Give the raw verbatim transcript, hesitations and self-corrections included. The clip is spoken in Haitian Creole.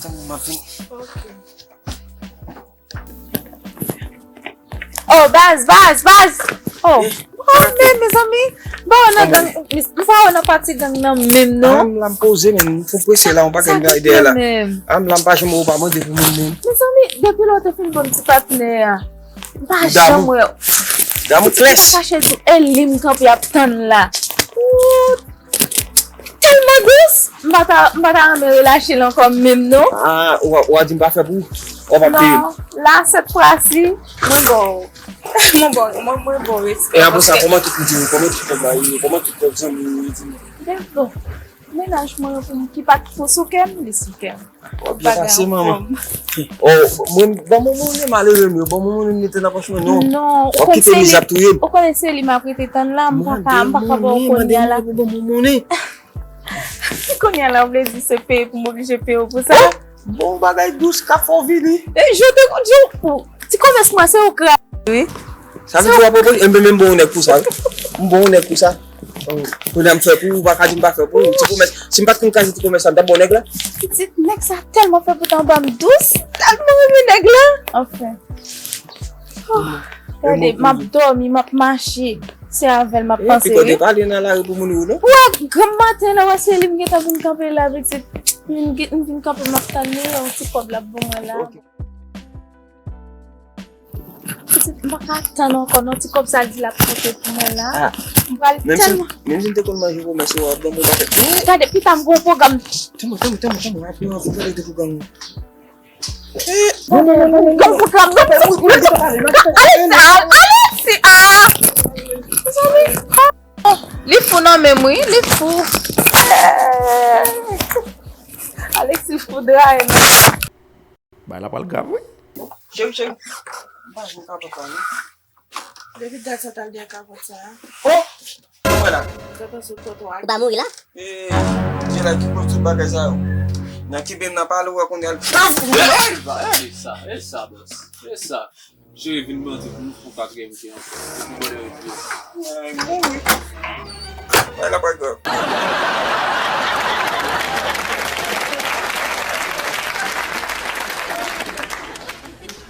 Tann mwen, m ap vini. Ok. Oh, baz, baz, baz! Oh, oh, men, mezanmi, m pa wè nan gang, m pa wè nan pati gang nan menm, non. Ah, m la m poze, men m fou prese la, yon pakèt bagay dèyè la. Ah, m la m pa janm wè w pa mande pou moun menm. Mezanmi, depi lè w te fin ban m ti patnè a, m pa janm wè w. Damou klès. Chache di w, e li m kanpe ap tann la. Ooh, tèlman dous! M pa ta, m pa ta renmen relache l ankò menm, non. Ah, ou a, ou a di m pa fè pou ou? W ap ap peye m? Non, la, sèt fwa si, mwen ba w. Mwen ba w, mwen, mwen ba w respè. E apre sa, kòman tout moun di, kòman tout kòb la ye, kòman tout kòb zanmi yo ye, di m? Men bon, mennaj mwen pou m ki pa t fo sou kè m, li sou kè m. W ap byen pase, manman. Oh, mwen, ban mwen monnen, malere m yo, ban mwen monnen, mete nan pòch mwen, non. Non, w ap kite miz ap touye m. Ou konnen se li m ap rete tann la, m pa ka, m pa ka ba w kounye a la. Mande monnen pou ban mwen monnen. Kounye a la, w vle di se peye pou m oblije peye w pou sa? Oh, bon bagay dous k ap fè w vini. E, je te di w, ti komès mwen, se ou kraze, wi. Sa vle di w ap opoze, enben, men m bon yon nèg pou sa, wi. M bon yon nèg pou sa. Kounye a m fè pou ou, ou pa ka di m pa fè pou ou. Ti komès, si m pa t konn kraze ti komès sa, m t ap bon nèg la. Pitit, nèg sa tèlman fè pou ta anba m dous, tèlman renmen nèg la. Anfen. Oh, gade, m ap dòmi, m ap mache. Se avè l m ap panse, wi. Epi kòde pale nan lari pou moun ou non. Ou wè, granm maten la, wè se li m gentan vin kanpe la, pitit. M vin, m vin kanpe, m ap tann li, yon ti kòb l ap ban mwen la. Ok. Pitit, m pa ka tann ankò non, ti kòb sa l di l ap pote pou mwen la. Ah. M pral tèlman. Menm si m te konn manje pou mèsi w ap ban m yon pakèt. Gade, pita m gon pwogram. Tann mwen, tann mwen, tann mwen, tann mwen, apre w ap gade de pwogram. Bon, bon, bon, bon, bon. Gade pwogram, non. Alexis, Alexis, ah. Mezanmi, ah. Li fou nan men m, wi, li fou. Alexis fou draye nan. Bagay la pral grav, wi. Cheri, cheri. M pa jwe kapòt la, non. Depi dat sa t al dèyè kapòt sa a. Oh! Mwen la. Ou pa mouri la? E, Dye la ki pran tout bagay sa yo. Nan kenbe m nan pale, ou wè kounye a l. E sa, e sa, bòs. E sa. Cheri, vin bandi pou, pou katriyèm ke anfè. Pou bòdè yo di. Ay, mouri. Bagay la pral grav.